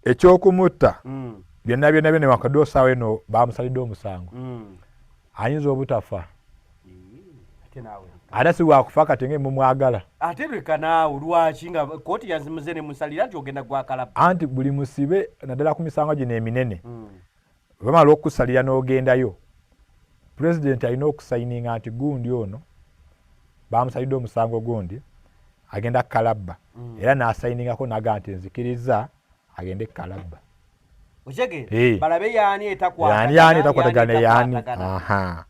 Ekyokumutta byonna byonna byonna, wakadde osaawa eno bamusalidde omusango, ayinza obutafa. Ate naawe. Ate si wakufa kati nga mumwagala. Ate leka naawe, lwaki nga kooti yazimuze ne musalira nti ogenda gwakalabba? Anti buli musibe, naddala ku misango gino eminene, bamala okusalira n'ogendayo, pulezidenti alina okusayininga nti gundi ono bamusalidde omusango gundi, agenda kalabba. Era n'asayiningako naga nti nzikiriza agende kalabba. Okitegeera? Eh. Balabe yaani etakwatagana. Yani yani etakwatagana yani. Etakwatagana. Aha.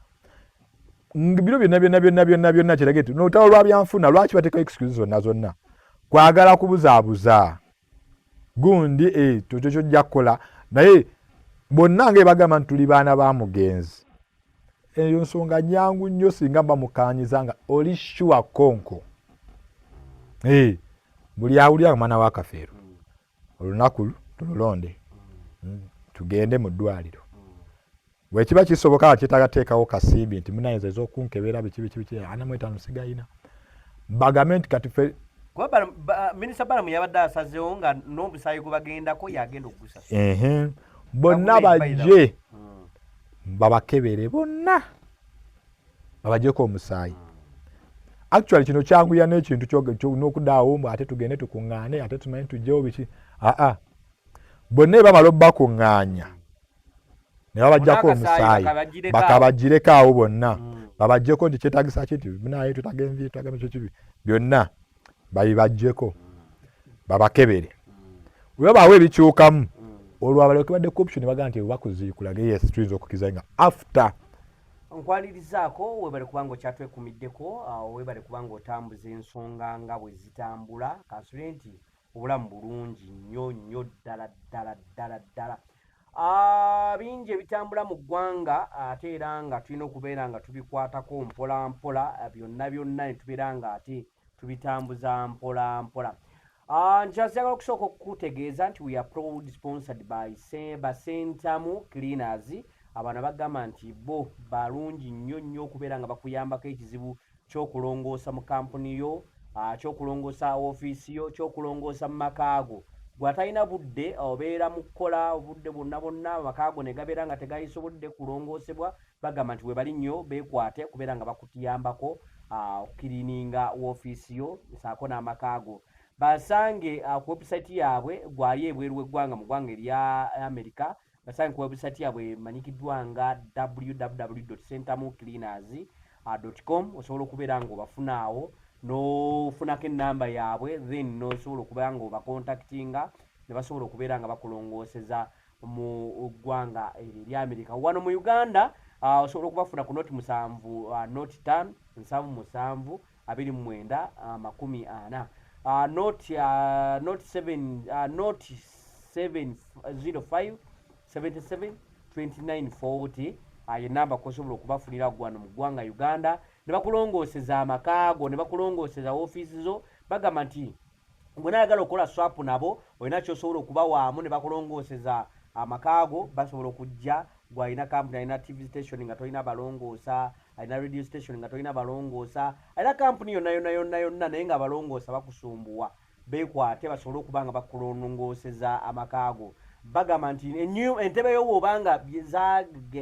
Bino byonna byonna byonna byonna byonna kirage nti nolutalo lwa byanfuna. Lwaki bateekayo excuse zonna zonna? Kwagala kubuzaabuza gundi, eh, tokyo kyojja kukola. Naye bonna nga bagamba nti tuli baana ba mugenzi, eyo nsonga nyangu nnyo singa bamukanyiza nga oli sure konko. Eh, buli awulira nga mwana wa Kafeero, olunaku tululonde, tugende mu ddwaliro. Bwekiba kisoboka, kyetaaga teekawo kasimbi nti munayinza ez'okunkebera biki biki biki, 45 sigayina, bagambe nti kati ffe Kuba Minisita Balamu yabadde asazeewo nga n'omusaayi gwe bagendako yagenda okugusasula. Ehe, bonna Gavumenti, by the bajje babakebere bonna, babajjeko omusaayi. Actually kino kyanguya n'ekintu n'okudaawo mbu ate tugende tukuŋŋaane, ate tumanyi tujjewo biki. Aa, bonna bamala obbakuŋŋaanya ne babajjako Bonna akasaayi omusaayi, bakabagireko awo. Bakabagireko awo bonna, babajjeko nti kyetagisa ki, nti naye twetaga envi, twetaga ekyo kibi, byonna babibajjeko, babakebere. Bwe babaawo ebikyukamu, olwo abalyoke badde ku option bagaa nti bakuziikula. Yes, tuyinza okukiza nga after. Nkwanirizaako, webale kubanga okyatwekumiddeko, webale kubanga otambuza ensonga nga bwe zitambula. Kansubire nti obulamu bulungi nnyo nnyo ddala ddala ddala ddala. Bingi ebitambula mu ggwanga, ate era nga tulina okubeera nga tubikwatako mpola mpola, byonna byonna ne tubeera nga ate tubitambuza mpola mpola. Nkyasagala okusooka okukutegeeza nti we are proud sponsored by Basentamu Cleaners. Abano bagamba nti bo balungi nnyo nnyo okubeera nga bakuyambako ekizibu ky'okulongoosa mu kampuni yo, ky'okulongoosa ofiisi yo, ky'okulongoosa mu maka go. Gwe atalina budde, obeera mu kukola obudde bwonna bwonna, amaka go ne gabeera nga tegayisobodde kulongoosebwa, bagamba nti webali nnyo, beekwate okubeera nga bakutuyambako okukiriininga woofiisi yo saako n'amaka go. Basange ku website yaabwe. Gwali ebweru w'eggwanga, mu ggwanga erya America, basange ku website yaabwe emanyikiddwa nga www.centamucleaners.com. Osobola okubeera nga obafunaawo n'ofunako enamba yaabwe, then n'osobola okubeera nga obacontactinga ne basobola okubeera nga bakulongooseza mu ggwanga eryo erya America. Wano mu Uganda osobola okubafuna ku 07 05 77 29 40, 07 07 05 77 29 40. Ye namba kosobola okubafunira gwano mu ggwanga Uganda ne bakulongooseza amaka go, ne bakulongooseza woofiisi zo. Bagamba nti gwe nayagala okukola swap nabo, olina kyosobola okubawaamu ne bakulongooseza amaka go, basobola okujja. Gwe alina kampuni, alina TV station nga tolina balongoosa, alina radio station nga tolina balongoosa, alina kampuni yonna yonna yonna yonna naye nga abalongoosa bakusumbuwa, beekwate basobole okuba nga bakulongooseza amaka go. Bagamba nti entebe yo bw'obanga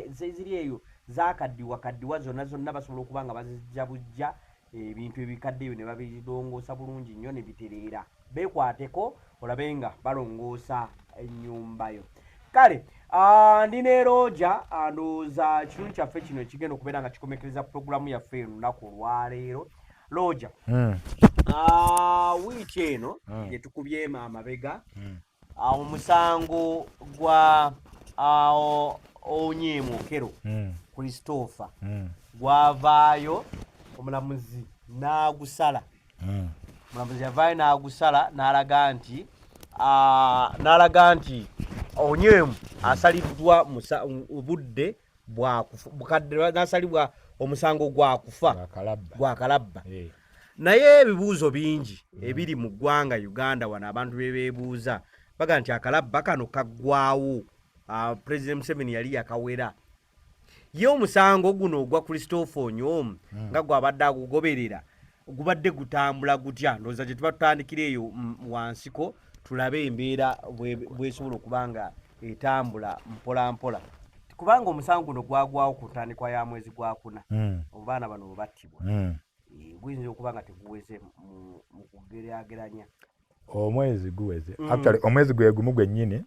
ziri eyo zakaddiwa kaddiwa zonna zonna, basobola okuba nga bazijja bujja ebintu ebikadde ebyo ne babirongoosa bulungi nnyo ne bitereera. Beekwateko olabe nga balongoosa ennyumba yo. Kale ndi ne Roger. Ndowooza ekitundu kyaffe kino ekigenda okubeera nga kikomekereza puroguramu yaffe olunaku olwaleero. Roger, wiiki eno gye tukubyemu amabega, omusango gwa Onyema Okello Christopher gwavaayo, omulamuzi n'agusala. Omulamuzi yavaayo n'agusala n'alaga nti Onyema asaliddwa obudde bwakufa bukadde, n'asalibwa omusango gwa kufa. Gwakalabba. Gwakalabba. Eh. Naye ebibuuzo bingi ebiri mu ggwanga Uganda wano, abantu be beebuuza baga nti akalabba kano kaggwawo. President Museveni yali yakawera ye omusango guno ogwa Christopher Onyema nga gwabadde agugoberera gubadde gutambula gutya? Ndowooza gye tuba tutandikira eyo wansiko. Tulabe embeera bwesobola okuba nga etambula mpola mpola, kubanga omusango guno gwagwawo ku ntandikwa ya mwezi gwakuna. Obaana bano bwe battibwa, guyinza okuba nga teguweze mu kugeraageranya. Omwezi guweze. Actually, omwezi gwe gumu gwennyini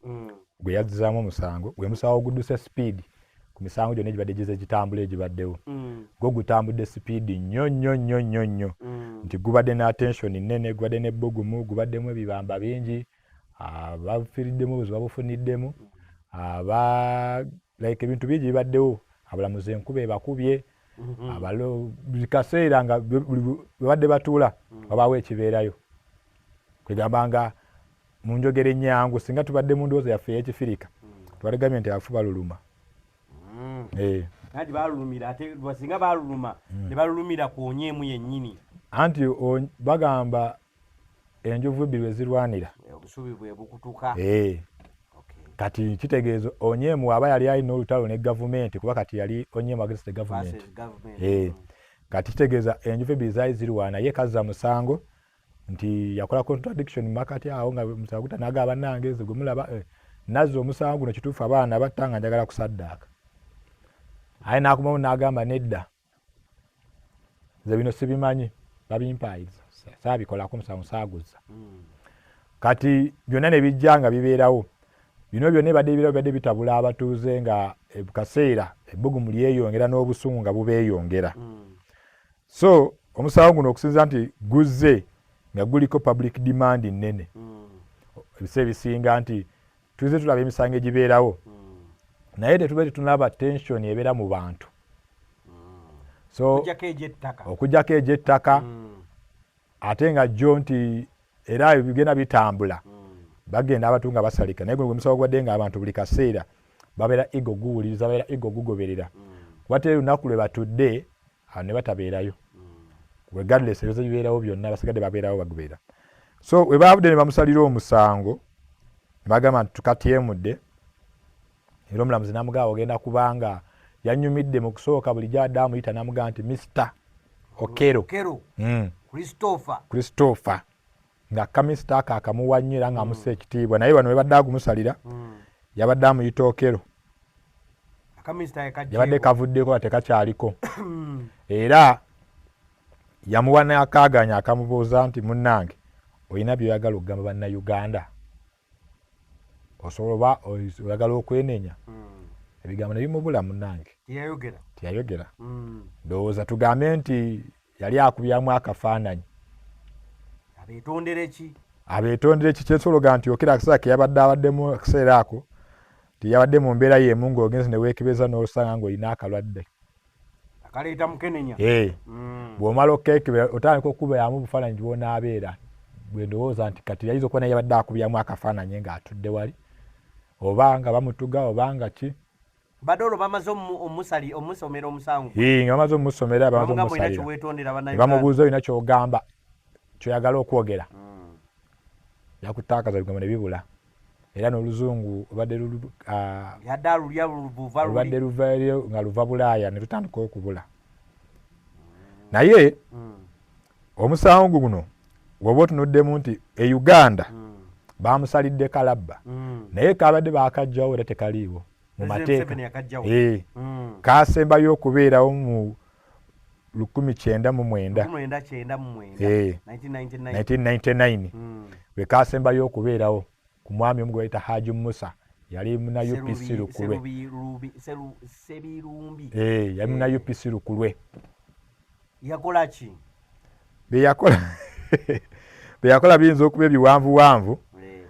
gwe yazzaamu omusango, gwe musango ogudduse speed ku misango gyonna egibadde gize gitambula egibaddewo. Gwo gutambudde speed nnyo nnyo nnyo nnyo nnyo, nti gubadde ne attention nnene, gubadde n'ebbugumu, gubaddemu ebibamba bingi, abafiiriddemu obuzibu babufuniddemu, aba like ebintu bingi bibaddewo, abalamuzi enkuba ebakubye, abalo buli kaseera nga buli bwe badde batuula wabaawo ekibeerayo. Kwegamba nga mu njogera ennyangu, singa tubadde mu ndowooza yaffe ey'Ekifirika, tubadde nti abafu baluluma. Anti balulumira, ate singa baluluma ne balulumira ku onyeemu yennyini. Anti bagamba enjovu ebbiri we zirwanira, obusubi bwe bukutuka. Kati kitegeeza Onyemu aba yali alina olutalo ne gavumenti, kuba kati yali Onyemu against the government. Versus government. Kati kitegeeza enjovu ebbiri zaali zirwana, ye kazza musango nti yakola contradiction makati awo nga musango guta, nagamba, "Bannange, nze gwe mulaba, nazza omusango guno, kituufu abaana batta nga njagala kusaddaaka." Aye n'akomawo n'agamba, "Nedda, nze bino sibimanyi, babimpaayiriza, saabikolako, musango saaguzza." Kati byonna ne bijja nga bibeerawo. Bino byonna ebadde bibeerawo bibadde bitabula abatuuze, nga kaseera ebbugumu lyeyongera n'obusungu nga bubeeyongera. So omusango guno, okusinziira nti guzze nga guliko public demand nnene, ebiseera ebisinga nti tuzze tulaba emisango egibeerawo, naye tetube tetunalaba tension ebeera mu bantu. So okuggyako egy'ettaka. Okuggyako egy'ettaka, ate nga jjo nti era bigenda bitambula, bagenda abantu nga basalika, naye gwe musango gubadde nga abantu buli kaseera babeera eager guwuliriza, babeera eager gugoberera, kuba teri lunaku lwe batudde awo ne batabeerayo. Regardless ebizo bibeerawo byonna, basigadde babeerawo bagoberera. So we baavudde ne bamusalira omusango ne bagamba nti tukatyemudde, era omulamuzi n'amugamba ogenda kubanga yanyumidde mu kusooka bulijjo adde amuyita n'amugamba nti Mr Okero. Okero. Christopher. Christopher, nga kamisita ako akamuwa nnyo era ng'amussa ekitiibwa, naye bano webadde agumusalira yabadde amuyita Okero. Akamisita yakajjeeko. Yabadde kavuddeko nga tekakyaliko, era yamuwa n'akaaganya akamubuuza nti, "Munnange, olina by'oyagala okugamba Bannayuganda? Osobola oba oyagala okwenenya?" Ebigambo ne bimubula, munnange. Teyayogera. Teyayogera. Ndowooza tugambe nti yali akubyamu akafaananyi. Abeetondere ki? Abeetondere ki? Kyensobola ogamba nti Okero akaseera ke yabadde abaddemu akaseera ako, teyabadde mu mbeera y'emu ng'ogenze ne weekebeza n'osanga ng'olina akalwadde akaleeta mukenenya. Bw'omala okekebera otandika okukubayamu obufaananyi bw'onaabeera. Bwe ndowooza nti kati yayinza okuba naye yabadde akubyamu akafaananyi ng'atudde wali, oba nga bamutuga, oba nga ki. Badde olwo bamaze omusomera omusango. Nga bamaze omusomera, bamaze Bamugamba olina omusalira. Kyeweetondera Ne Bannayuganda. bamubuuza, "Olina kyogamba, kyoyagala okwogera?" Yakutaakaza ebigambo ne bibula, era n'oluzungu olubadde yadde alulya luva olubadde luli luvayo nga luva Bulaaya ne lutandika okubula. Naye omusango guno woba otunuddemu nti e Uganda bamusalidde kalabba, naye kabadde bakajjawo era tekaliiwo mu President mateeka. Museveni yakajjawo. Kasembayo okubeerawo mu 1999. 1999. 1999. 1999 bwe kasembayo okubeerawo ku mwami omu gwe bayita Haji Musa, yali muna UPC Lukulwe. Sebirumbi. Yali muna UPC Lukulwe. Yakola ki? Byeyakola biyinza okuba ebiwanvuwanvu.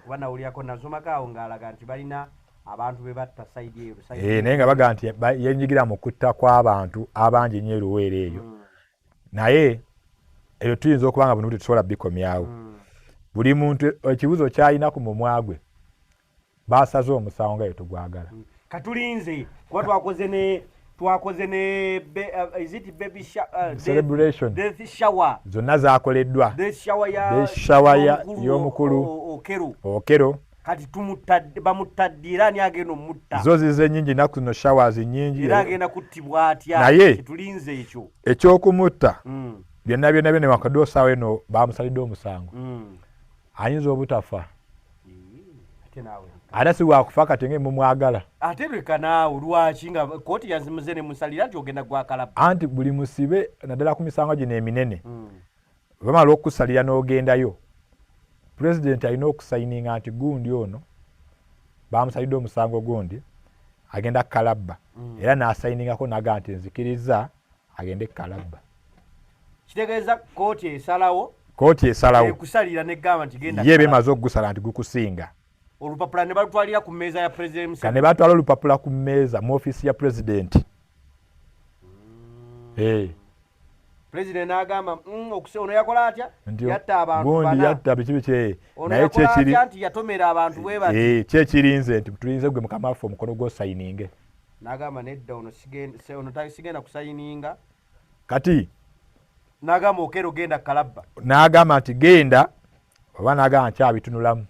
Kuba nawulyako, nasomako awo ng'alaga nti balina abantu be batta side eyo, side Naye nga baga nti yenyigira mu kutta kw'abantu abangi ennyo eruweero eyo. Naye ebyo tuyinza okuba nga buno tetusobola bikomyawo. Buli muntu ekibuzo kyalina ku mumwa gwe, basaze omusango nga yetugwagala. Katulinze kuba twakoze ne is it baby celebration. Death shower. Zonna zakoleddwa. Death shower ya Death shower y'omukulu. Okero. Okero. Kati tumutadde, bamutadde, era ani agenda omutta? Zo zize nyingi naku zino, showers nyingi. Era agenda kuttibwa atya? Naye Kitulinze ekyo. Ekyokumutta, byonna byonna byonna, wakadde osaawa eno bamusalidde omusango, ayinza obutafa. Ate naawe Ate si wakufa kati nga mumwagala. Ate leka naawe, lwaki nga kooti yazimuze ne musalira nti ogenda gwakalabba? Anti buli musibe naddala ku misango gino eminene, bamala okukusalira n'ogendayo, pulezidenti alina okusayininga nti gundi ono bamusalidde omusango gundi agenda kalabba, era n'asayiningako naga nti nzikiriza agende kalabba. Kitegeeza kooti esalawo. Kooti esalawo ekusalira negamba nti genda. Ye bemaze okugusala nti gukusinga. Olupapula ne balutwalira ku mmeeza ya President Museveni. Ne batwala olupapula ku mmeeza mu ofiisi ya pulezidenti. Hey. President n'agamba, ono yakola atya? Yatta abantu gundi bana. Yatta biki biki, Ono naye yakola kyekiri atya nti yatomera abantu bwe bati? Kyekirinze nti tulinze gwe mukama waffe omukono gw'osayininge. N'agamba nedda, ono ono sigenda kusayininga. Kati n'agamba Okello genda kalabba. N'agamba nti genda, oba n'agamba nkyabitunulamu.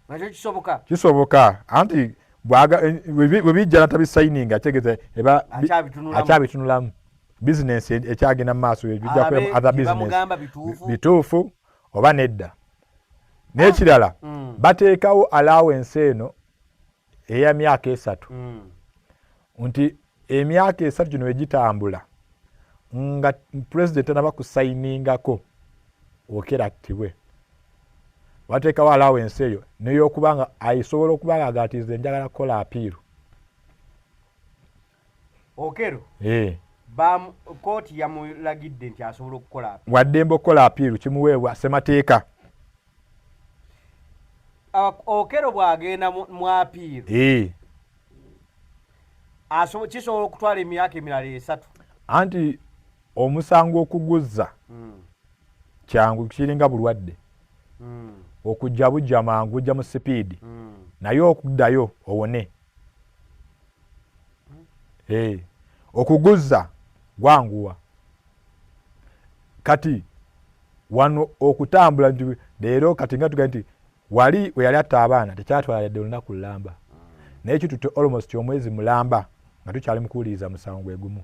Nakyo kisoboka. Kisoboka, anti bwe bijja n'atabisayininga kitegeeza eba Akyabitunulamu. Akyabitunulamu. Bizinensi ekyagenda mu maaso, bijja Alabe kubeera other bye business. Bamugamba bituufu. Bituufu oba nedda. N'ekirala, bateekawo allowance eno eya myaka 3. Nti emyaka 3 gino egitambula nga pulezidenti tanaba kusayiningako Okello attibwe, bateekawo allowance eyo neyokuba nga asobola okuba nga agatiza enjagala kukola apiiru. Okello kooti yamulagidde nti asobola okukola apiiru. Waddembe okukola apiiru kimuweebwa ssemateeka. Okello bw'agenda mu apiiru, kisobola okutwala emyaka emirala 3. Anti omusango okuguzza kyangu, kiringa bulwadde. Okujja bujja mangu, bujja mu sipiidi, naye okuddayo owone. Okuguzza gwanguwa. Kati wano okutambula nti leero kati nga tugamba nti wali we yali atta abaana tekyatwala yadde olunaku lulamba, naye kitutte almost omwezi mulamba nga tukyali mu kuwuliriza musango gwe gumu.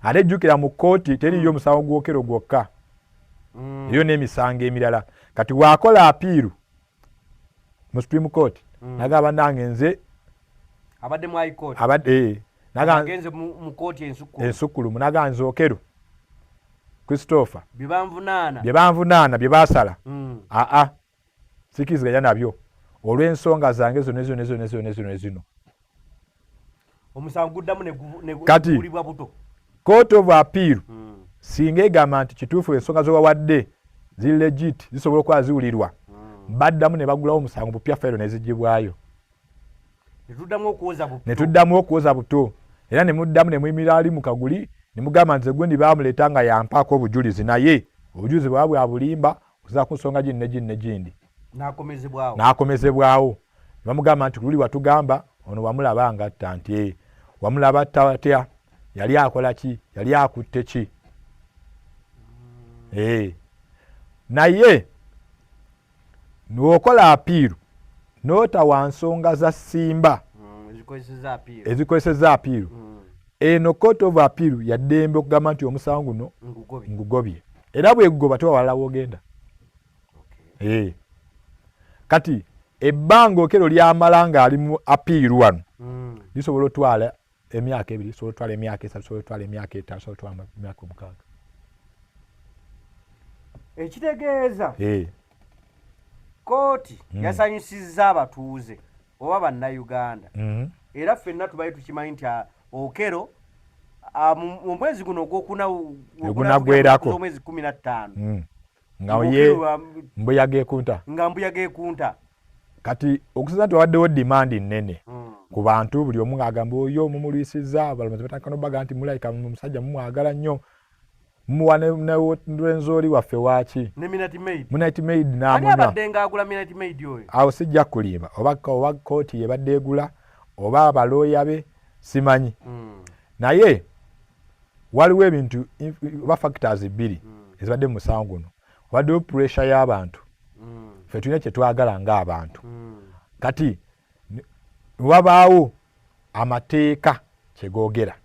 Ate jjukira mu kkooti teriiyo musango gw'Okello gwokka, eriyo n'emisango emirala. Kati waakola apiiru mu Supreme Court, nagamba nange nze abadde mu High Court. Abadde, Agenze mu kkooti ensukkulumu. Ensukkulumu, nagamba nze Okello Christopher bye banvunaana, bye banvunaana bye baasala, aa sikiriziganya nabyo olw'ensonga zange zonna zonna zonna zonna zonna zino. Omusango guddamu ne Kati, gulibwa buto. Court of Appeal singa egamba nti kituufu ensonga z'obawadde ziri legit, zisobola okuba ziwulirwa, baddamu ne bagulawo omusango bupya, fayiro ne ziggyibwayo. Ne tuddamu okuwoza buto. Ne tuddamu okuwoza buto. Era ne muddamu ne muyimirira ali mu kaguli ne mugamba nze gundi baamuleeta nga yampaako obujulizi, naye obujulizi bwaba bwa bulimba okusinziira ku nsonga gino ne gino ne gindi. N'akomezebwawo. N'akomezebwawo. Ne bamugamba nti luli watugamba ono wamulaba nga atta, nti wamulaba atta atya, yali akola ki, yali akutte ki? Naye n'okola apiiru n'otawa nsonga za Simba ezikozesezza apiiru, eno Court of Appeal yaddembe okugamba nti omusango guno ngugobye, era bwegugoba tewa walala w'ogenda. Kati ebbanga Okello lyamala ng'ali mu apiiru wano lisobola otwala emyaka 2, lisobola otwala emyaka 3, lisobola otwala emyaka 5, lisobola otwala emyaka 6. Ekitegeeza kooti yasanyusizza abatuuze oba bannayuganda, era ffenna tubaye tukimanyi nti Okello mu mwezi guno ogwokuna Ogunaggwerako. omwezi 15 Nga ye mbuyaga ekunta. Nga mbuyaga ekunta. Kati okusinza nti wabaddewo demand nnene ku bantu, buli omu ng'agamba oyo mumulwisizza, abalamazi batandika n'obaga nti mulayika musajja mumwagala nnyo, mumuwa ne Rwenzori waffe waaki? Ne Minute Maid. Minute Maid Ani n'amunywa. Abadde ng'agula Minute Maid oyo? Awo sijja kulimba, oba kkooti yebadde egula oba abalooya be simanyi. Naye waliwo ebintu oba factors bbiri ezibadde mu musango guno. Wabaddewo pressure y'abantu. Ffe tulina kye twagala ng'abantu. Kati wabaawo amateeka kye googera.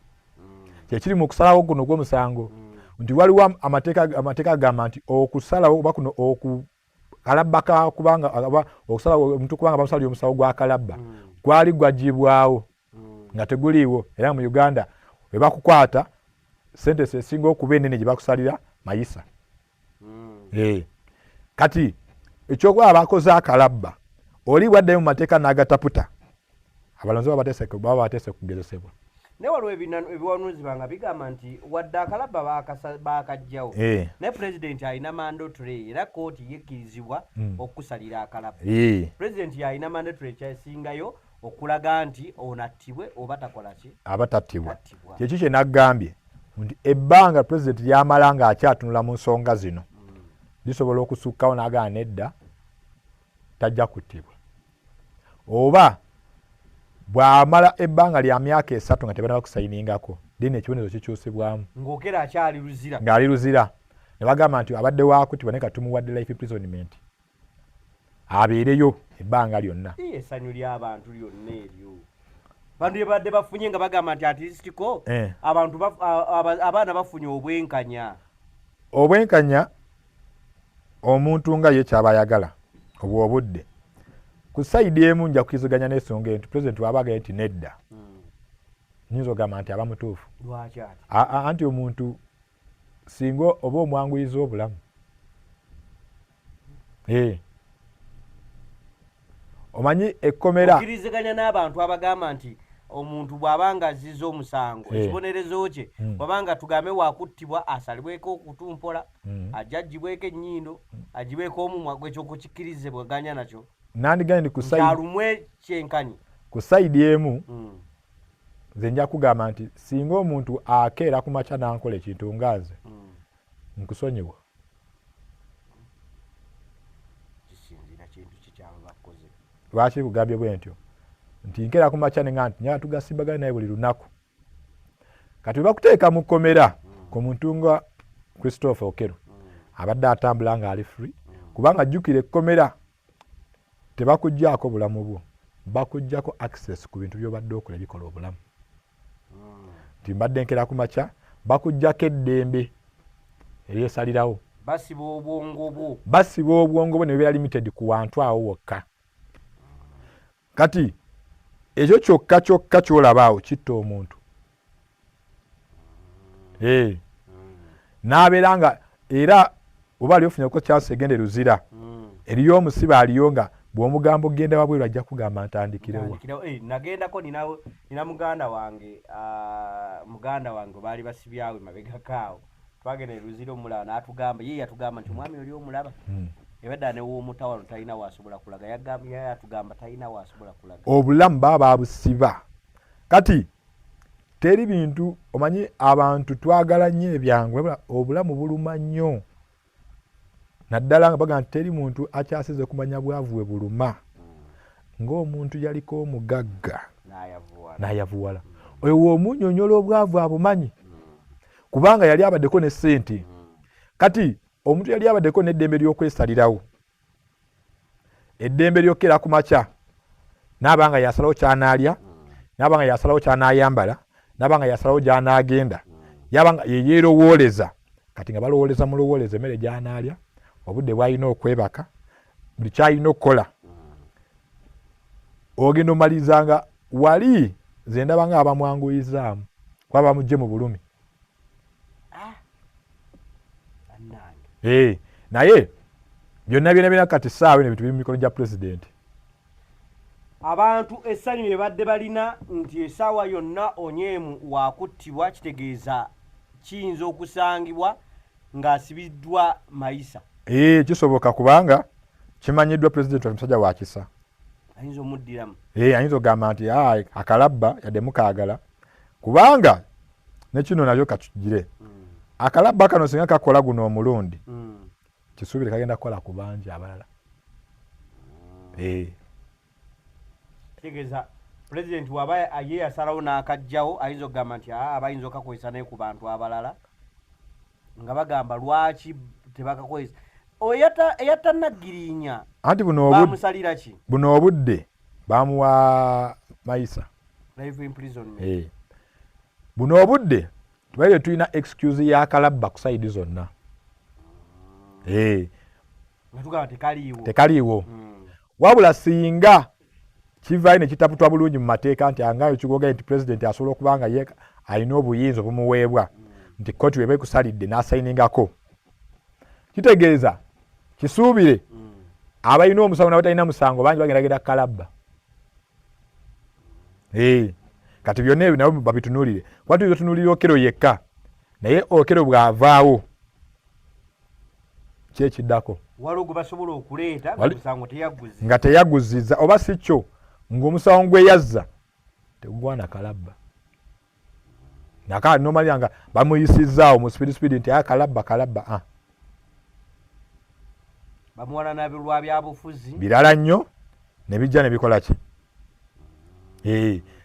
Kyekiri mu kusalawo kuno ogw'omusango nti waliwo amateeka agamba nti okusalawo oba kuno Kalabba ka kubanga okusala omuntu kubanga bamusalira omusawo gwa kalabba gwali gwagibwawo nga teguliiwo. Era mu Uganda we bakukwata sentence esinga okuba enene gye bakusalira mayisa. Kati ekyokuba bakoze akalabba, oli bwaddayo mu mateeka n'agataputa, abalonzi baba bateese kugezesebwa. Naye waliwo ebiwanuuzibwa nga bigamba nti wadde akalabba baakajjawo, naye pulezidenti alina mandatory, era kooti yekkirizibwa okusalira akalabba. Pulezidenti alina mandatory ekyasingayo okulaga nti ono attibwe oba takola ki, aba tattibwa. Kyekyo kye naggambye nti ebbanga pulezidenti lyamala ng'akyatunula mu nsonga zino lisobola okusukkawo n'agamba nedda, tajja kuttibwa, oba bw'amala ebbanga lya myaka 3 nga tebanaba kusayiningako, then ekibonerezo kikyusibwamu. Ng'Okello akyali Luzira. Ng'ali Luzira, ne bagamba nti abadde wakuttibwa, naye katumuwadde life imprisonment abeereyo ebbanga lyonna. Essanyu ly'abantu lyonna eryo bantu lye badde bafunye nga bagamba nti at least ko abantu abaana bafunye obwenkanya. Obwenkanya omuntu nga ye kyaba ayagala obwo obudde. Ku side emu nja kukiziganya n'ensonga nti pulezidenti waba agaye nti nedda, nyinza ogamba nti aba mutuufu. Lwaki ati? Anti omuntu singa oba omwanguyiza obulamu, omanyi ekkomera. Okkiriziganya n'abantu abagamba nti omuntu bw'aba nga azizza omusango, ekibonerezo kye bw'aba nga tugambe wakuttibwa, asalibweko okutumpola, ajja agibweko ennyindo, agibweko omumwa, gwe kyokukikkirizibwaganya nakyo? Nandigambye ndi ku side alumwe kyenkanyi. Ku side emu nze nja kugamba nti singa omuntu akeera ku makya n'ankola ekintu nga nze, nkusonyiwa. Kisinziira kintu kikyaba bakoze. Lwaki kugambye bwe ntyo? Nti nkeera ku makya nenga nti nyala tugasimbagana naye buli lunaku. Kati bwe bakuteeka mu kkomera ku muntu nga Christopher Okello abadde atambula ng'ali free, kubanga jjukira ekkomera tebakuggyako bulamu bwo, bakuggyako access ku bintu by'obadde okola ebikola obulamu. Nti mbadde nkera ku makya, bakuggyako eddembe eryesalirawo. Basiba obwongo bwo. Basiba obwongo bwo ne bubeera limited ku wantu awo wokka. Kati ekyo kyokka kyokka ky'olaba awo kitta omuntu. N'abeera nga era oba ali ofunye ko chance egende Luzira, eriyo omusibe aliyo nga bw'omugamba ogenda wabweru ajja kugamba ntandikirewa. Nagendako nina muganda wange, muganda wange baali basibyawe mabegako awo, twagenda e Luzira omulaba n'atugamba, ye yatugamba nti omwami oli omulaba ebadde new'omuta wano talina waasobola kulaga, yatugamba talina waasobola kulaga. Obulamu baba babusiba. Kati teri bintu, omanyi abantu twagala nnyo ebyangu, obulamu buluma nnyo, naddala nga bagamba nti teri muntu akyasize kumanya bwavu bwe buluma ng'omuntu yaliko omugagga n'ayavuwala. Oyo w'omunyonyola obwavu abumanyi, kubanga yali abaddeko ne ssente. Kati omuntu yali abaddeko n'eddembe ly'okwesalirawo, eddembe ly'okukera ku makya n'aba nga yasalawo ky'anaalya, n'aba nga yasalawo ky'anaayambala, n'aba nga yasalawo gy'anaagenda, yaba nga ye yeerowooleza. Kati nga balowooleza mulowooleza emmere gy'anaalya, obudde bw'alina okwebaka, buli ky'alina okukola, ogenda omaliriza nga wali nze ndaba nga abamwanguyizaamu kuba bamugye mu bulumi. Naye byonna byonna byonna kati ssaawa eno ebintu biri mu mikono gya pulezidenti. Abantu essanyu lye badde balina nti essaawa yonna Onyemu wakuttibwa, kitegeeza kiyinza okusangibwa ng'asibiddwa mayisa. Kisoboka kubanga kimanyiddwa pulezidenti wa musajja wa kisa. Ayinza omuddiramu. Ayinza okugamba nti akalabba yadde mukaagala, kubanga ne kino nakyo kakigire. Akalabba kano singa kakola guno omulundi, kisuubire kagenda kukola ku bangi abalala. Kitegeeza pulezidenti waba ye yasalawo n'akajjawo, ayinza okugamba nti abayinza okakozesa naye ku bantu abalala nga bagamba lwaki tebakakozesa. Eyatta Naggirinya anti buno bamusalira ki? Buno obudde bamuwa mayisa. Life imprisonment. Buno obudde tubaire tulina excuse ya kalabba ku side zonna. Nga tekaliiwo. Wabula singa kivaayo ne kitaputwa bulungi mu mateeka nti angayo kigogere nti pulezidenti asobola okuba nga ye alina obuyinza obumuweebwa nti kkooti weba ekusalidde n'asayiningako, kitegeeza kisuubire abalina omusango nabatalina musango bangi bagenda genda kalabba. Kati byonna ebyo nabo babitunuulire, kuba tuyinza otunuulira Okello yekka, naye Okello bw'avaawo ki ekiddako? Waliwo gwe basobola okuleeta nga omusango teyaguzi. Nga teyaguziza, oba si kyo ng'omusango gwe yazza tegugwana kalabba, naka nomalira nga bamuyisizzaawo mu speed speed nti aya kalabba kalabba, ah. Bamuwalana lwa byabufuzi. Birala nnyo ne bijja ne bikola ki.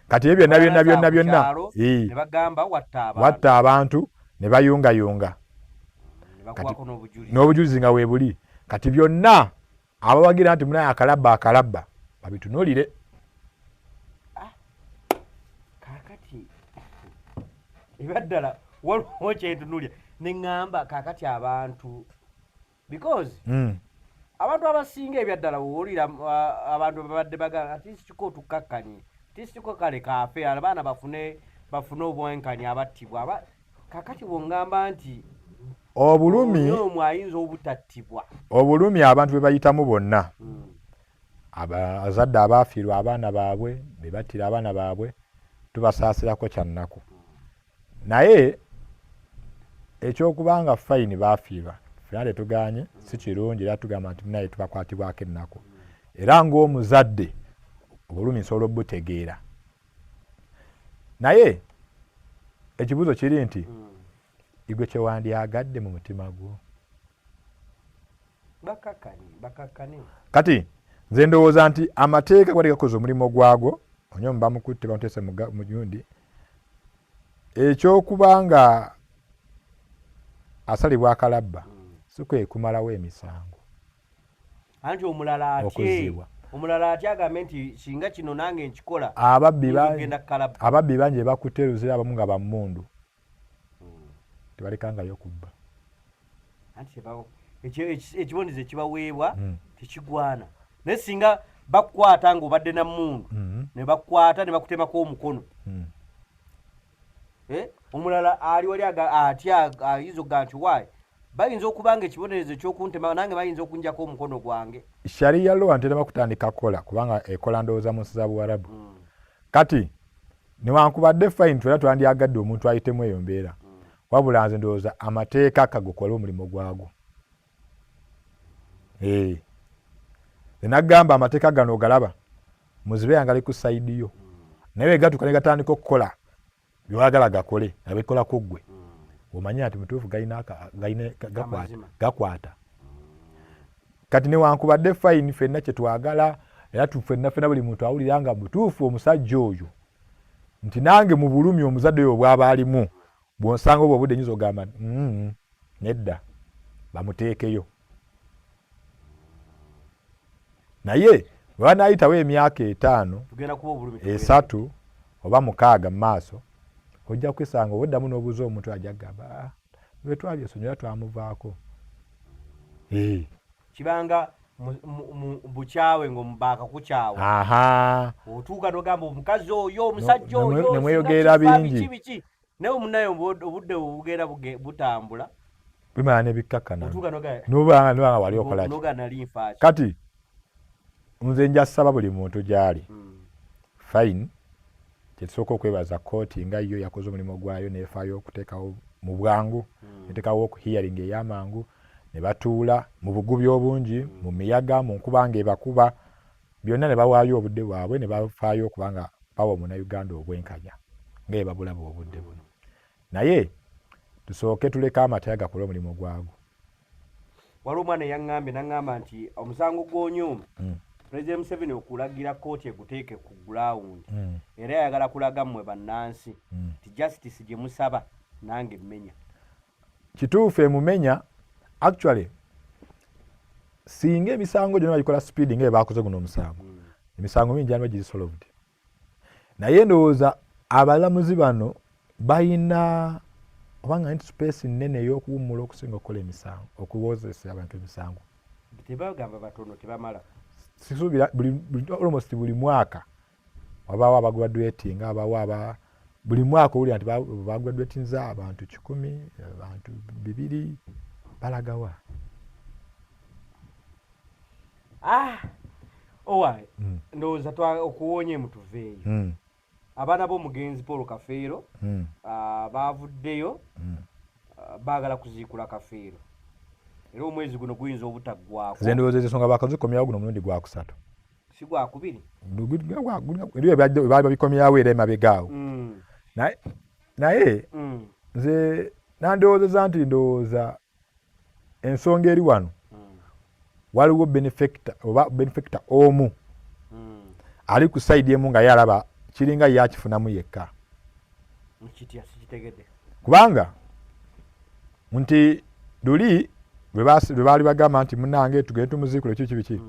Kati ebyo byonna byonna byonna byonna Kyalo, ne bagamba watta abantu. Watta abantu ne bayungayunga. Ne bakuwako n'obujulizi. N'obujulizi nga weebuli. Kati byonna abawagira nti munaye akalabba akalabba babitunuulire. Kaakati ebyaddala waliwo kyentunulya ne ŋŋamba kaakati abantu, because abantu abasinga ebyaddala wowulira abantu babadde bagamba ati sikiko tukkakkanye, tisiko kale kaafe, abaana bafune obwenkanya abattibwa. Kaakati bw'oŋŋamba nti obulumi omwo ayinza obutattibwa. Obulumi abantu bwe bayitamu bonna, abazadde abaafiirwa abaana baabwe, be battira abaana baabwe, tubasaasirako kyannaku. Naye ekyokuba nga fine baafiirwa ffena tetuganye, si kirungi, era tugamba nti naye tubakwatibwako ennaku, era ng'omuzadde obulumi nsobola obutegeera. Naye ekibuuzo kiri nti igwe kyewandyagadde mu mutima gwo? Bakakkanye, bakakkane. Kati nze ndowooza nti amateeka gabadde gakoze omulimu gwago. Onyomu bamukutte, bamuteese mu gundi, ekyokuba nga asalibwa akalabba si kwe kumalawo emisango. Anti omulala atye. Okuzzibwa. Omulala atye agambe nti singa kino nange nkikola, ababbi nyinza bangi okugenda kukalabba. Ababbi bangi bebakutte Luzira, abamu nga bammundu, tebalekangayo kubba. Anti ekibonerezo ekibaweebwa tekigwana, naye singa bakukwata ng'obadde na mmundu ne bakukwata ne bakutemako omukono, omulala ali wali atya, ayinza okugamba nti waayi bayinza okuba nga ekibonerezo ekyokuntema nange bayinza okunjako omukono gwange. Sharia law nterema kutandika kukola kubanga ekola ndowooza mu nsi za Buwarabu. Kati newankubadde fine twera twandyagadde omuntu ayitemu eyo mbeera, wabula nze ndowooza amateeka kagokole omulimu gwago. Nagamba amateeka gano ogalaba muzibe yange ali ku side yo, naye wegatuuka ne gatandika okukola byewagala gakole abikolako ggwe omanye nti mutuufu galina gakwata. Kati newankubadde fine ffenna kyetwagala, era ffenna ffenna buli muntu awulira nga mutuufu omusajja oyo nti nange mu bulumi omuzadde oyo bw'aba alimu, bw'onsanga obwo obudde nyinza okugamba nti nedda bamuteekeyo. Naye bwe banaayitawo emyaka 5, Tugenda kuba obulumi 3 oba 6 mu maaso, ojja kwisanga obuddamu n'obuuza omuntu, ajja kugamba, ah, bwe twabyesonyiwa twamuvaako. Kibanga mu bukyawe ng'omubaaka kukyawa. Otuuka n'ogamba omukazi oyo, omusajja oyo, ne mweyogerera singa kifa, bingi. Biki, biki. Naye omunaye obudde bugenda butambula. Bimala ne bikkakkana. Otuuka n'ogamba, N'oba nga wali okola ki? N'ogamba nali nfa ki? Kati nze nja ssaba buli muntu gy'ali. Fine. Kyetusooka okwebaza kkooti nga yo yakoze omulimu gwayo n'efaayo okuteekawo mu bwangu, neteekawo hearing ey'amangu, ne batuula mu bugubi obungi, mu miyaga, mu nkuba ng'ebakuba, byonna ne bawaayo obudde bwabwe ne bafaayo okuba nga bawa Omunnayuganda obwenkanya nga bwe babulaba obudde buno. Naye tusooke tuleke amateeka gakole omulimu gwago. Waliwo omwana eyaŋŋambye n'aŋŋamba nti omusango gw'Onyuma, Pulezidenti Museveni okulagira kkooti eguteeke ku ground, era ayagala kulaga mmwe bannansi nti justice gye musaba nange mmenya. Kituufu emumenya. Actually singa emisango gyonna bagikola speed nga bwe guno omusango, emisango mingi gyaliba giri solved. Naye ndowooza abalamuzi bano bayina oba nga nti space nnene ey'okuwummula okusinga okukola emisango, okuwozesa abantu emisango. Tebagamba batono, tebamala. Sisuubira almost buli mwaka wabaawo abagraduating, abaawo aba buli mwaka owulira nti bagraduatinza abantu 100, abantu 200, balagawa? Ah, owaye, ndowooza okuwoonye mutuveeyo. Abaana b'omugenzi Paul Kafeero bavuddeyo, baagala kuziikula Kafeero, era omwezi guno guyinza obutaggwako. Nze ndowooza ensonga bakazikomyawo guno omulundi gwakusatu. Si gwakubiri? Eri baali babikomyawo era emabega awo. Naye nze nandowoozeza nti ndowooza ensonga eri wano, waliwo benefactor oba benefactor omu ali ku side emu nga ye alaba kiringa ye akifunamu yekka. Kitya? Sikitegedde. Kubanga nti luli lwe baali bagamba nti munange tugende tumuziikule kiki biki,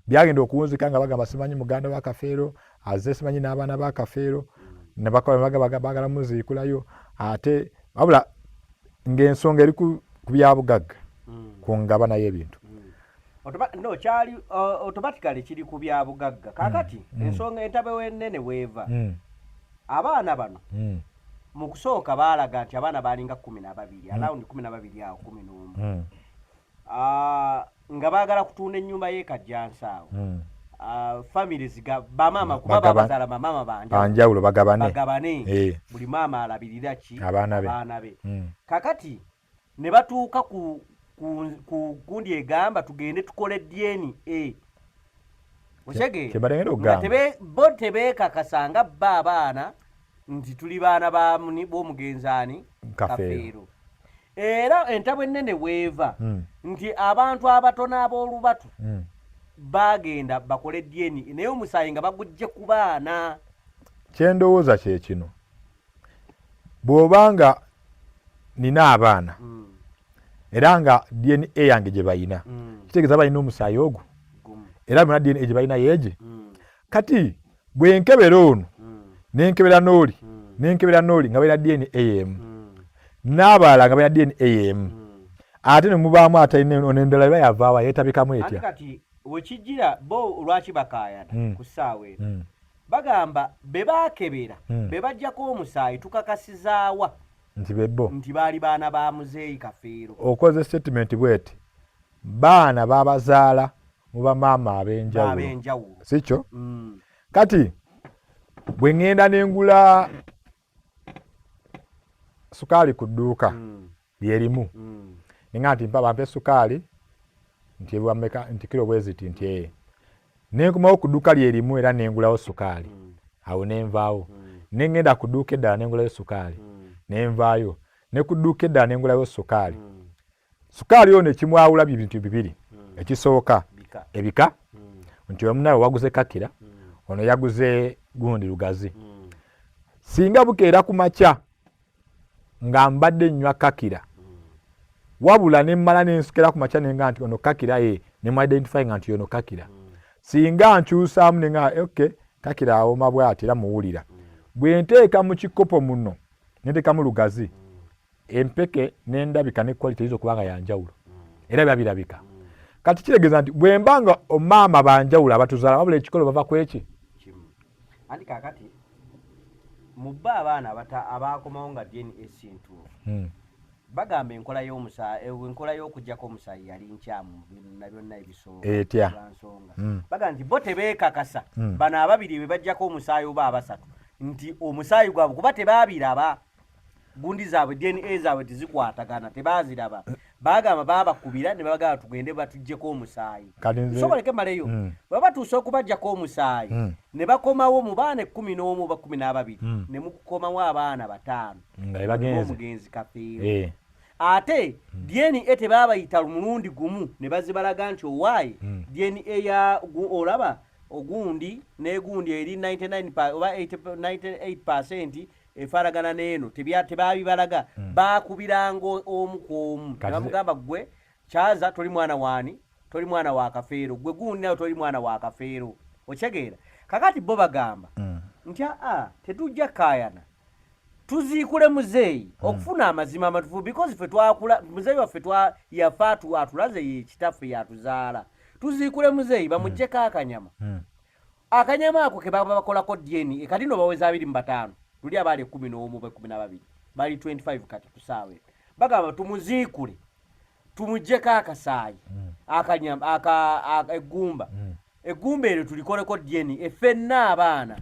byagenda okuwunzika nga bagamba simanyi muganda wa Kafeero aze, simanyi n'abaana ba Kafeero ne baagala muziikulayo, ate wabula ng'ensonga eri ku byabugagga, ku ngabana y'ebintu. No, kyali automatically kiri ku byabugagga. Kaakati ensonga entabe ennene weeva, abaana bano mu kusooka baalaga nti abaana baalinga 12, around 12 awo, 11, nga baagala kutunda ennyumba y'e Kajjansi awo. Family ziga bamaama, kuba babazaala bamaama banjawulo, bagabane. Bagabane. Buli maama alabirira ki? Abaana be. Abaana be. Kakati ne batuuka ku gundi egamba tugende tukole DNA. Okitegeera? Kye mbadde ngenda Nga okugamba. Bo tebeekakasa nga bo abaana nti tuli baana ba b'omugenzi ani? Kafeero. Kafeero. Era entabwe ennene weeva nti abantu abatono ab'olubatu baagenda bakole DNA, naye omusaayi nga bagujje ku baana. Kyendowooza kye kino, bw'obanga nina abaana era nga DNA yange gye bayina, kitegeeza balina omusaayi ogwo. Gumu. Era bona DNA gye balina yeegi. Kati bwe nkebera ono, nenkebera n'oli, nenkebera n'oli nga balina DNA emu, n'abalala nga balina DNA emu, ate ne mubaamu atalina ono, endala eba yavaawa yeetabikamu Anti etya? Kati wekijjira, bo lwaki bakaayana ku ssaawa eno? Bagamba be baakebera, be baggyako omusaayi, tukakasizaawa nti bebo nti baali baana ba muzeeyi Kafeero? Okoze statement bweti, baana babazaala mu bamaama ab'enjawulo. Ab'enjawulo. Si kyo? Kati bwe ŋŋenda nengula sukaali ku dduuka lyerimu, nenga nti mpa bampe sukaali nti ewameka, nti kiro bweziti, nti ee, nenkomawo ku dduuka lyerimu era nengulawo sukaali, awo nenvaawo, nengenda ku dduuka eddala nengulayo sukaali, nenvaayo ne ku dduuka eddala nengulayo sukaali. Sukaali ono ekimwawula bintu bibiri. Ekisooka, Bika. Ebika, nti omunawe waguze kakira, ono yaguze gundi Lugazi. Singa bukeera ku makya nga mbadde nnywa kakira, wabula nemmala nensukera ku makya nenga nti ono kakira ye, nemu identify nga nti ono kakira, singa nkyusaamu nenga okay, kakira awooma bwati era muwulira, bwe nteeka mu kikopo muno nenteekamu Lugazi, empeke n'endabika ne quality eyinza okuba nga yanjawulo, era biba birabika. Kati kitegeeza nti bwe mba nga omaama banjawulo abatuzaala, wabula ekikolo bava ku eki kimu. Anti kakati mu bo abaana abaakomawo nga DNA si ntuufu, bagamba enkola y'omusaayi, enkola y'okuggyako omusaayi yali nkyamu na byonna ebisooka. Etya? Lwa nsonga bagamba nti bo tebeekakasa, bano ababiri be baggyako omusaayi oba abasatu, nti omusaayi gwabwe, kuba tebaabiraba, gundi zaabwe DNA zaabwe tezikwatagana, tebaaziraba. Bagamba baabakubira ne babagamba tugende batuggyeko omusaayi. Kati nze Nsoboleke maleyo. Bwe batuuse okubaggyako omusaayi, ne bakomawo mu baana 11 oba 12, ne mukukomawo abaana bataano nga bebagenze omugenzi Kafeero. Ate DNA tebaabayita mulundi gumu ne bazibalaga nti owaaye, DNA ya olaba ogundi n'egundi eri 99 oba 80 98% efaanagana n'eno, tebaabibalaga. Baakubiranga omu ku omu ne bamugamba, gwe Kyaza toli mwana waani, toli mwana wa Kafeero, gwe gundi nawe toli mwana wa Kafeero. Okitegeera? Kakati bo bagamba nti aa, tetujja kaayana, tuziikule muzeeyi okufuna amazima amatuufu, because ffe twakula muzeeyi waffe yafa atulaze ye kitaffe yatuzaala. Tuziikule muzeeyi, bamuggyeko akanyama. Akanyama ako ke baba bakolako DNA. Kati no baweza 25, luli abaali 11 ba 12, bali 25 kati kusaawe. Bagamba tumuziikule, tumuggyeko akasaayi, akanyama eggumba. Eggumba eryo tulikoleko DNA ffenna abaana.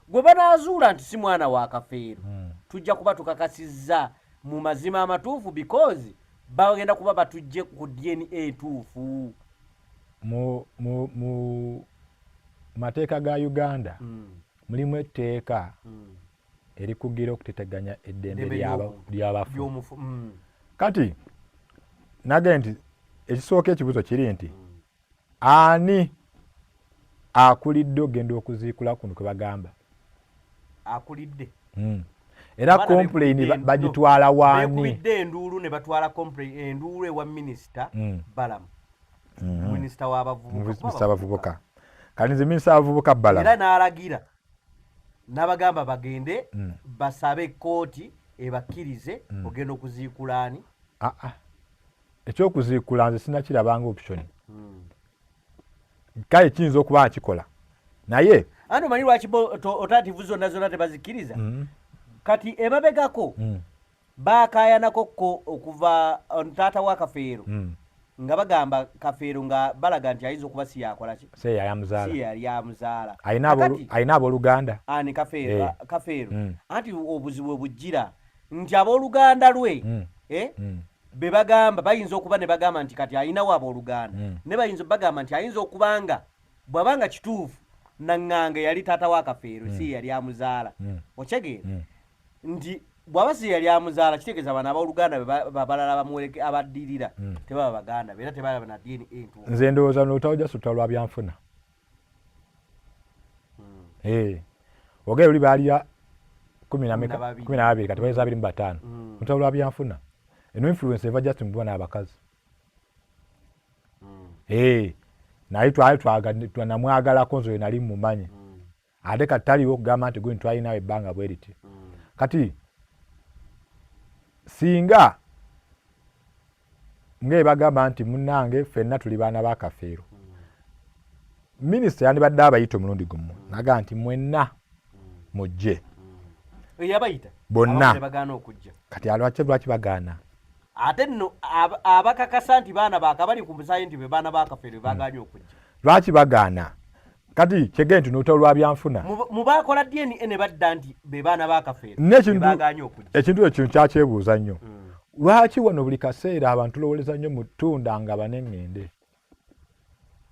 Gwe banaazuula nti si mwana wa Kafeero, tujja kuba tukakasizza mu mazima amatuufu, because bagenda kuba batujje ku DNA entuufu. Mu mateeka ga Uganda mulimu etteeka erikugira okuteteganya eddembe ly'abafu. Ly'omufu. Kati nage nti ekisooka, ekibuuzo kiri nti ani akulidde okugenda okuziikula kuno kwe bagamba? Akulidde. Era complain bagitwala waani? Beekubidde enduulu ne batwala complain, enduulu ewa minisita Balamu, minisita w'abavubuka. Minisita w'abavubuka. Kati nze minisita w'abavubuka Balamu era n'alagira n'abagamba bagende basabe kkooti ebakkirize ogenda okuziikula ani. Ah, ah. Ekyokuziikula nze sinakirabanga option. Kale kiyinza okuba nkikola, naye Anti omanyi lwaki bo alternative zonna zonna tebazikkiriza? Kati emabegako baakayanako ko okuva taata wa Kafeero nga bagamba Kafeero, nga balaga nti ayinza okuba si yakola ki, se yayamuzaala. Si yali amuzaala. Alina abooluganda. Ani, Kafeero? Kafeero. Anti obuzibu bwe bujjira nti abooluganda lwe be bagamba bayinza okuba ne bagamba nti kati ayinawo abooluganda, ne bayinza bagamba nti ayinza okuba nga bw'aba nga kituufu Naŋŋanga yali taata wa Kafeero, si ye yali amuzaala. Okyegeera nti bw'aba si ye yali amuzaala, kitegeeza bano abooluganda be babalala bamuwereke abaddirira tebaba baganda be, era tebalaba na DNA entuufu. Nze ndowooza nolutalo jasuta lwa byanfuna. Ogere luli baalya 12, 12, kati baweza 25. Lutalo lwa byanfuna. Eno influence eva just mu bana abakazi. Naye twali namwagalako nze nali mumanyi. Ate kati taliwo okugamba nti gwe twalinawo ebbanga bwe riti. Kati singa ng'ebagamba nti munnange ffenna tuli baana ba Kafeero, minisita yandibadde abayita omulundi gumu naga nti mwenna mujje. Eyabayita. Bonna. Abamu ne bagaana okujja. Kati lwaki bagaana? Ate nno abakakasa nti baana bakabali ku musaayi nti be baana ba Kafeero bagaanye okujja. Lwaki bagaana? Kati kyege nti nolutalo lwa byanfuna. Mu bakola DNA ne badda nti be baana ba Kafeero N'ekintu bagaanye okujja. Ekintu ekyo nkyakyebuuza nnyo. Lwaki wano buli kaseera abantu tulowoleza nnyo mu ttunda nga baneŋŋende?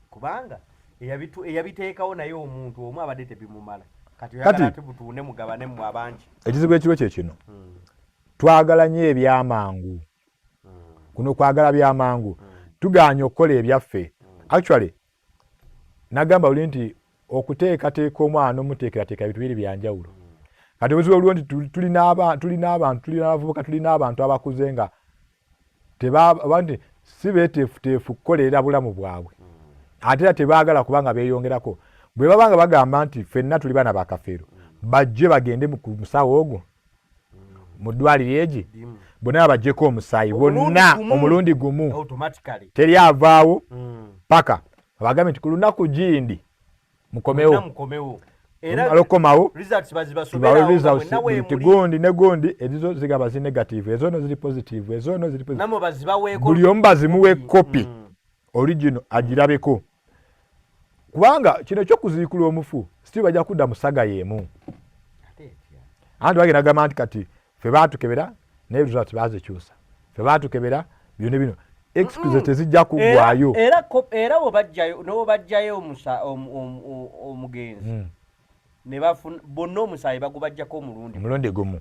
Kubanga eyabiteekawo naye omuntu omu abadde tebimumala. Kati oyagala ate butuune mugabane mmwe abangi. Ekizibu ekiriwo kye kino, twagala nnyo ebyamangu. Kuno kwagala byamangu, tugaanye okukola ebyaffe. Actually nagamba luli nti okuteekateeka omwana n'omuteekerateekera bintu biri byanjawulo. Kati obuzibu obuliwo nti tulina abantu, tulina abavubuka, tulina abantu abakuze nga oba nti si beeteefuteefu kukolerera bulamu bwabwe, ate era tebaagala kubanga beeyongerako. Bwe baba nga bagamba nti ffenna tuli baana ba Kafeero, bajje bagende ku musawo ogwo mu ddwaliro egi, bonna babaggyeko omusaayi bonna omulundi gumu, teri avaawo paka abagambe nti ku lunaku gindi mukomewo. Mala okukomawo tubawe results nti gundi ne gundi ezizo zigaba zi negative, ezo no ziri positive, ezo no ziri positive. Buli omu bazimuwe kopi original agirabeko, kubanga kino ekyokuziikula omufu si bajja kudda mu saga y'emu. Anti bagenda gamba nti kati ffe baatukebera naye results baazikyusa, ffe baatukebera bino bino, excuse tezijja kuggwayo. Era bwebajjayo nobajjayo omugenzi ne bafuna bonna omusaayi bagubajjako omulundi omulundi gumu.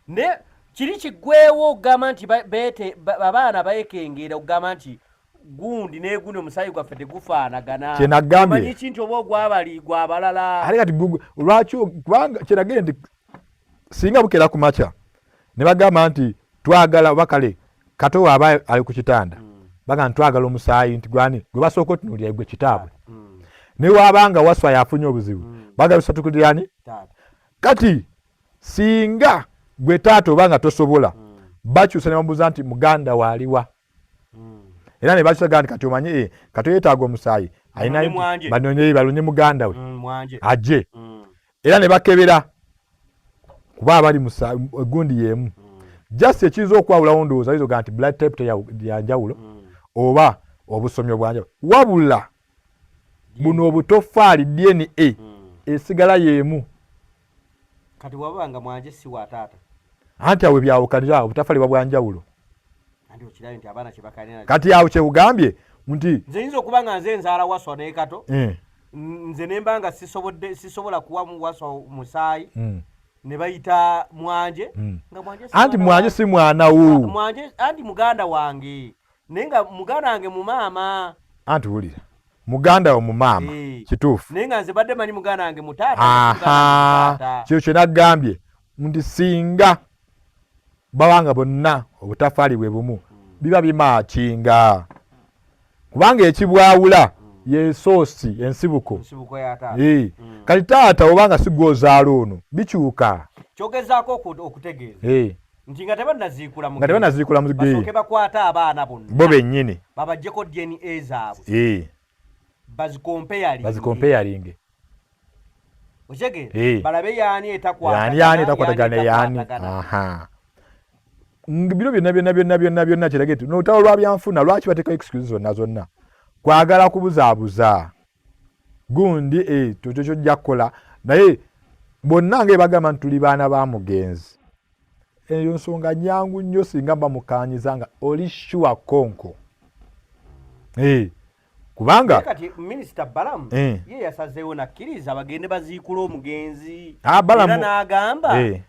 Ne kiri kiggwewo okugamba nti abaana beekengera okugamba nti gundi negundi omusaayi gwaffe tegufaanagana. Kyenagambye. Omanyi ki nti oba ogwabali gwabalala. Ate kati lwaki? Kubanga kyenagambye nti singa bukeera ku makya ne bagamba nti twagala, oba kale Kato waaba ali ku kitanda, bagamba nti twagala omusaayi nti gwani gwe basooka otunuulira, gwe kitaabwe. Ne waabanga Waswa yafunye obuzibu, bagala bisatukulirani. Kati singa gwe taata oba nga tosobola, bakyusa ne bamubuuza nti muganda waaliwa. Era ne bakisaga nti kati omanye eh, kati oyetaaga omusaayi alina banonye balonye muganda we aje. Era ne bakebera kuba abali gundi yemu. Just ekiyinza okwawulawo ndowooza ayinza ogamba nti blood type yanjawulo oba obusomyo bwanjawulo, wabula buno obutoffaali DNA esigala yemu. Kati waba nga Mwanje si wa taata, anti awo byawukanira, obutaffaali bwa bwanjawulo. Kati awo kyekugambye nti nze yinza okuba nga nze nzaala Waswa ne Kato, nze nemba nga sisobodde, sisobola kuwa Waswa musaayi, ne bayita Mwanje, nga Mwanje anti Mwanje si mwana wo. Mwanje anti muganda wange, naye nga muganda wange mu maama. Anti wulira, muganda wo mu maama, kituufu, naye nga nze badde manyi muganda wange mu taata. Aha, kyo kyenagambye nti singa babanga bonna obutafaali bwe bumu, biba bimakinga, kubanga ekibwawula yesoosi ensibuko. Kati taata obanga si gwozaala ono, bikyuka. Kyogezaako okutegeeza nti nga tebanaziikula, nga tebanaziikula, basooke bakwate abaana bonna bo bennyini, babaggyeko DNA zaabwe, bazikompeyalinge. Bazikompeyalinge. Okitegeera? Balabe yaani etakwatagana. Yaani etakwatagana yaani. Aha, bino byonna byonna byonna byonna byonna kirage nti nolutalo lwa byanfuna. Lwaki bateekawo excuse zonna zonna? Kwagala kubuzaabuza gundi, eh, kyokyo kyojja kukola, naye bonna nga ebagamba nti tuli baana ba mugenzi, eyo nsonga nyangu nnyo singa bamukanyiza nga oli sure konko, eh, kubanga kati Minisita Balamu ye yasazeewo nakkiriza bagende baziikula omugenzi. Ah, era n'agamba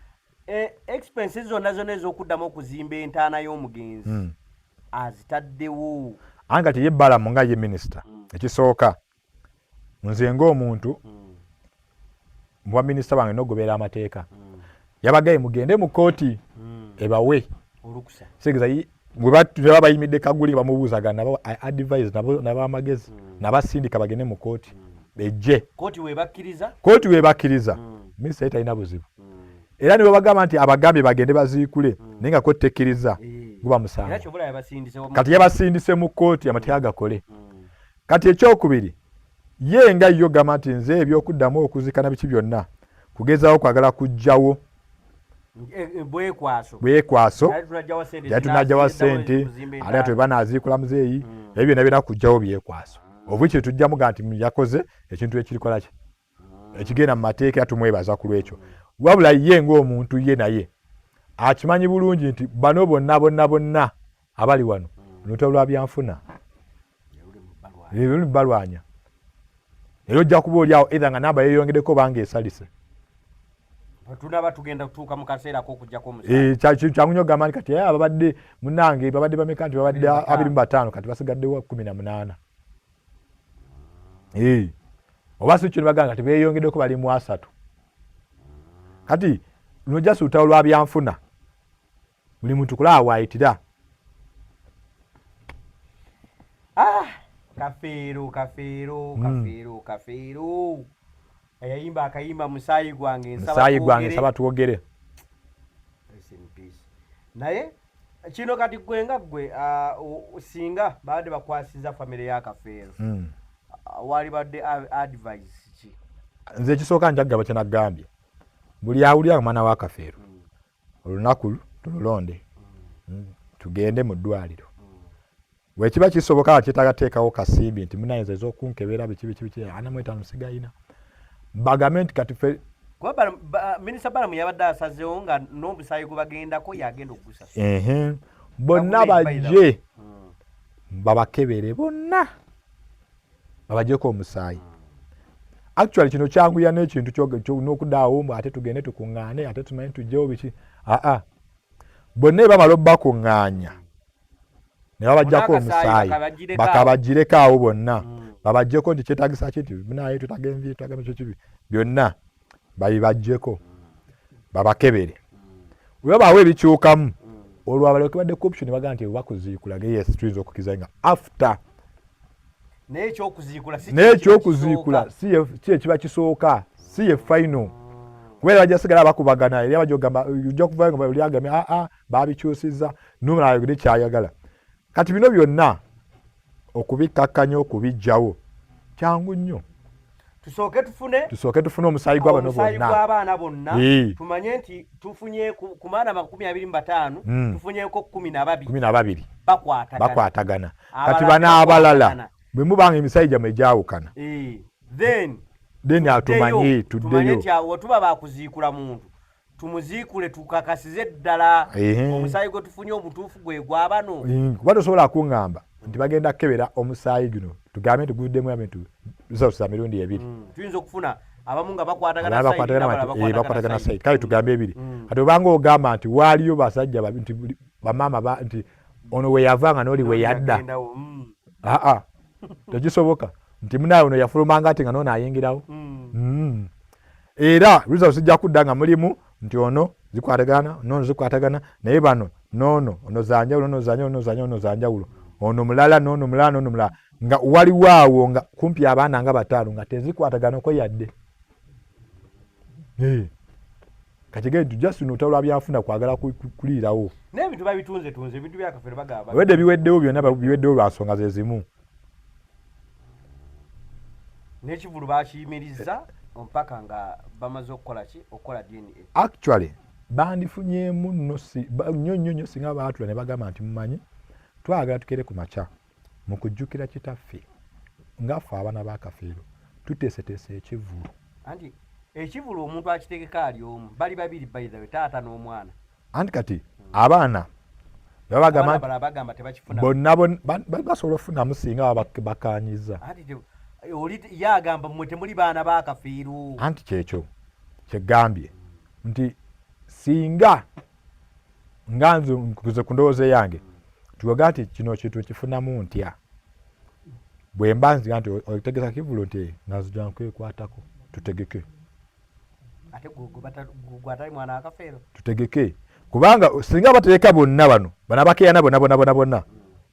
expenses zonna zonna ez'okuddamu okuzimba entaana y'omugenzi azitaddewo. Anti kati ye Balamu nga ye minisita, ekisooka nze ng'omuntu muba minisita wange n'okugoberera amateeka, yabagaye mugende mu kooti ebawe olukusa. Kitegeeza bwe baba bayimidde kaguli nga bamubuuzagana, nabo I advise nabo nabamagezi, nabasindika bagende mu kooti ejje. Kooti webakkiriza. Kooti webakkiriza, minisita ye talina buzibu. Era ne bwebagamba nti abagambye bagende baziikule, naye nga kooti tekkiriza, guba musango. Era kyobula yabasindise wamu. Kati yabasindise mu kooti amateeka gakole. Kati ekyokubiri, ye nga yo gamba nti nze ebyokuddamu okuzika na biki byonna kugezaako kwagala kuggyawo bwekwaso. Bwekwaso. Yali tunajjawa sente. Yali tunajjawa sente, ate ate banaaziikula muzeeyi, ebyo byonna byonna kuggyawo byekwaso. Obuki tujjamu ga nti yakoze ekintu ekirikola ki ekigenda mu mateeka, era tumwebaza ku lwekyo. Wabula ye ng'omuntu ye naye akimanyi bulungi nti bano bonna bonna bonna abali wano lutalo lwa byanfuna luli balwanya, era ojja kuba oli awo either nga namba yeeyongeddeko oba nga esalise. Tunaba tugenda kutuuka mu kaseera k'okuggyako omusaayi. Eh, kyangu nnyo okugamba nti kati ababadde munange babadde bameka, nti babadde 25, kati basigaddewo 18. Eh, oba si kyo ne bagamba kati beeyongeddeko bali mu 30. Kati luno just lutalo lwa byanfuna, buli muntu kulaba waayitira. Ah, Kafeero, Kafeero, Kafeero, Kafeero eyayimba akayimba "Musaayi gwange nsaba "Musaayi gwange twogere." Nsaba twogere." Rest in peace. Naye kino kati gwe nga gwe, ah, singa babadde bakwasiza famire ya Kafeero, wali badde advice ki? Nze ekisooka njagaba kyenagambye buli awulira omwana wa Kafeero, olunaku tululonde, tugende mu ddwaliro bwekiba kisoboka. Kyetaaga teekawo kasimbi nti munayinza ez'okunkebera biki biki biki, 45 sigayina, bagambe nti kati ffe Kuba Minisita Balamu yabadde asazeewo nga n'omusaayi gwe bagendako yagenda okugusasula. Ehe, bonna Gavumenti, by the bajje babakebere bonna, babajjeko omusaayi. Actually kino kyanguya n'ekintu n'okudaawo mbu ate tugende tukuŋŋaane, ate tumanyi tujjewo biki. Aa, bonna bamala obbakuŋŋaanya ne babajjako Bonna akasaayi omusaayi, bakabagireko awo. Bakabagireko awo bonna, babajjeko nti kyetagisa ki, nti naye twetaaga enviiri, twetaaga ekyo kibi, byonna babibajjeko, babakebere. Bwe babaawo ebikyukamu, olwo abalyoke badde ku option bagamba nti oba kuziikula ge, yes, tuyinza okukkiriza nga after. Naye ekyokuziikula si naye kye kiba ekyokuziikula kisooka. Si ye kiba kisooka, si ye final, kubeera bajja sigala bakubagana. Eri abajja ogamba ojja kuvayo nga oli agambye aa babikyusizza, nomala ayogere kyayagala. Kati bino byonna Okubikkakkanya, okubiggyawo kyangu nnyo. Tusooke tufune, tusooke tufune omusaayi gw'abano omusaayi bonna, gw'abaana bonna, tumanye nti tufunye ku baana 25, tufunyeko 12, 12, bakwatagana, bakwatagana. Abalala Kati bano abalala, tebakwatagana. Bwe mubanga emisayi gyammwe egyawukana, Then then atumanye, tumanye tuddeyo nti awo tuba bakuziikula muntu, tumuziikule tukakasize ddala omusaayi gwe tufunye omutuufu gwe gwabano. Kuba tosobola kuŋŋamba nti bagenda kukebera omusaayi guno, tugambe nti guvuddemu ebintu results za mirundi ebiri. Tuyinza okufuna abamu nga bakwatagana Abalala side, bakwatagana n'abalala bakwatagana side. Side. Kale tugambe ebiri. Kati obanga ogamba nti waaliyo basajja babi, nti bamaama nti ono we yava nga n'oli we yadda, Yagendawo. Aa, tekisoboka nti munaawe ono yafulumanga ati nga n'ono ayingirawo. Era results zijja kudda nga mulimu nti ono zikwatagana, nono zikwatagana, naye bano noono ono zanjawulo, ono zanjawulo, ono zanjawulo, ono zanjawulo, ono mulala, noono mulala, noono mulala, nga waliwo awo nga kumpi abaana nga bataano nga tezikwataganako yadde. Kakigende nti just no lwa byanfuna kwagala kuliirawo. N'ebintu babitunze tunze, ebintu byakafere bagamba. Obwedde biweddewo byonna, biweddewo lwa nsonga ze zimu. N'ekivulu bakiyimiriza mpaka nga bamaze okukola ki, okukola DNA. Actually bandifunyeemu nno nnyo nnyo nnyo singa baatula ne bagamba nti mumanyi twagala tukere ku makya mu kujjukira kitaffe ngaffe abaana ba Kafeero tuteeseteese ekivvulu. Anti ekivulu omuntu akitegeka ali omu, bali babiri, by the way, taata n'omwana. Anti kati abaana babagamba Abaana nti balala bagamba tebakifuna. Bonna basobola okufunamu singa baba bakanyiza. Anti oli ye agamba mmwe temuli baana ba Kafeero. Anti kyekyo kyegambye nti singa nga nze nkuze ku ndowooza yange tugaga nti kino kintu nkifunamu ntya, bwe mba nziga nti otegeka kivulu nti nga nzija nkwekwatako tutegeke. Ate gwe atali mwana wa Kafeero. Tutegeke, kubanga singa batereka bonna bano bano abakeeyana bonna bonna bonna bonna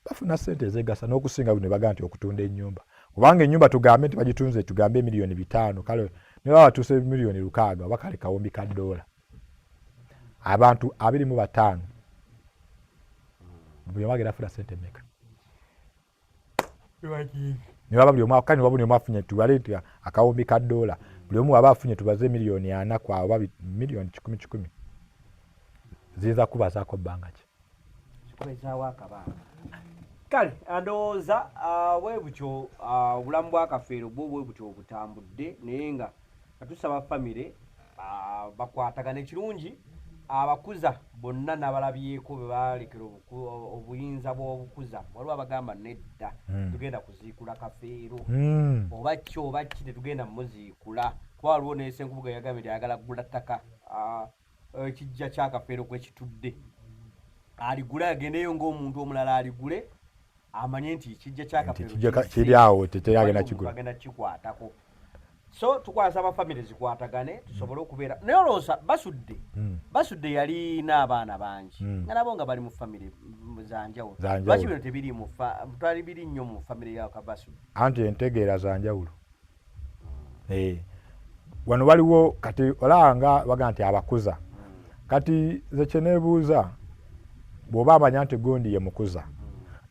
bafuna ssente ezegasa n'okusinga bino baga nti okutunda ennyumba, kubanga ennyumba tugambe nti bagitunze tugambe 5 miliyoni, kale ne baba batuuse 6 miliyoni oba kale kawumbi ka ddoola, abantu 25 buli omu agenda afuna ssente mmeka? Ne baba buli omu, kale ne baba buli omu afunye, tubale nti akawumbi ka ddoola, buli omu waba afunye tubaze 40 miliyoni kwa oba miliyoni 100 100, ziyinza kubazaako bbanga ki? Kikubezaawo akabanga. Kale ndowooza bwe butyo obulamu bwa Kafeero bwo bwe butyo obutambudde, naye nga tusaba famire bakwatagane kirungi. Abakuza bonna nabalabyeko bwe balekera obuyinza bw'obukuza, waliwo abagamba nedda, tugenda kuziikula Kafeero, oba ki oba ki, tetugenda muziikula, kuba waliwo ne Senkubuga yagambye nti ayagala kugula ttaka, ekijja kya Kafeero kwe kitudde aligule, agendeyo ng'omuntu omulala aligule, amanye nti kijja kya Nti Kafeero kijja kiri kiri awo, teteri Waliwo agenda omuntu kigula. agenda kikwatako. So tukwasa abafamire zikwatagane tusobole okubeera, naye olowooza Basudde, Basudde yalina abaana bangi nga nabo nga bali mu famire zanjawulo. Zanjawulo. Lwaki bino tebiri mu twali biri nnyo mu famire ya Kabasudde? Anti entegeera zanjawulo. Wano waliwo kati olaba nga baga nti abakuza, kati nze kyeneebuuza, bw'oba amanya nti gundi ye mukuza,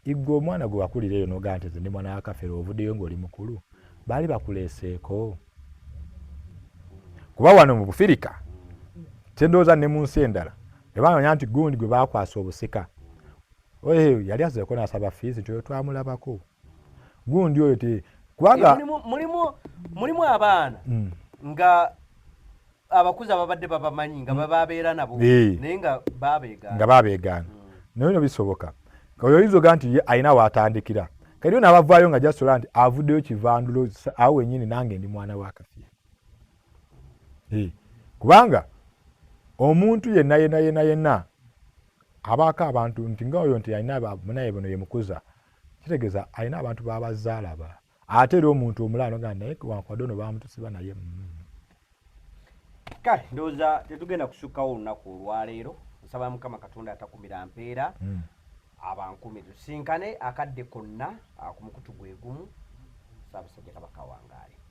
igwe omwana gwe wakulira eyo nogaa nti nze ndi mwana wa Kafeero, ovuddeyo ng'oli mukulu, baali bakuleeseeko? Kuba wano mu Bufirika, kyendowooza ne mu nsi endala, ebamanya nti gundi gwe baakwasa obusika, oyo yali azeeko n'asaba fiizi nti oyo twamulabako gundi oyo te kubanga Mulimu abaana nga abakuza babadde babamanyi nga bababeera nabo, naye nga babeegaana. Nga babeegaana, naye no bisoboka. Oyo oyinza ogaa nti ye alina waatandikira, kati yo n'abavaayo nga jasola nti avuddeyo kivandulo awo wennyini, nange ndi mwana wa Kafeero. Kubanga omuntu yenna yenna yenna yenna abaako abantu nti nga oyo nti alina munaye buno ye mukuza, kitegeeza alina abantu babazaalaba. Ate era omuntu omulala nogaa naye wankwadde ono bamutusiba naye. Kale ndowooza tetugenda kusukkawo olunaku olwaleero. Nsaba Mukama Katonda atakumira mpeera abankumi, tusinkane akadde konna ku mukutu gwe gumu. Ssaabasajja Kabaka wangaale.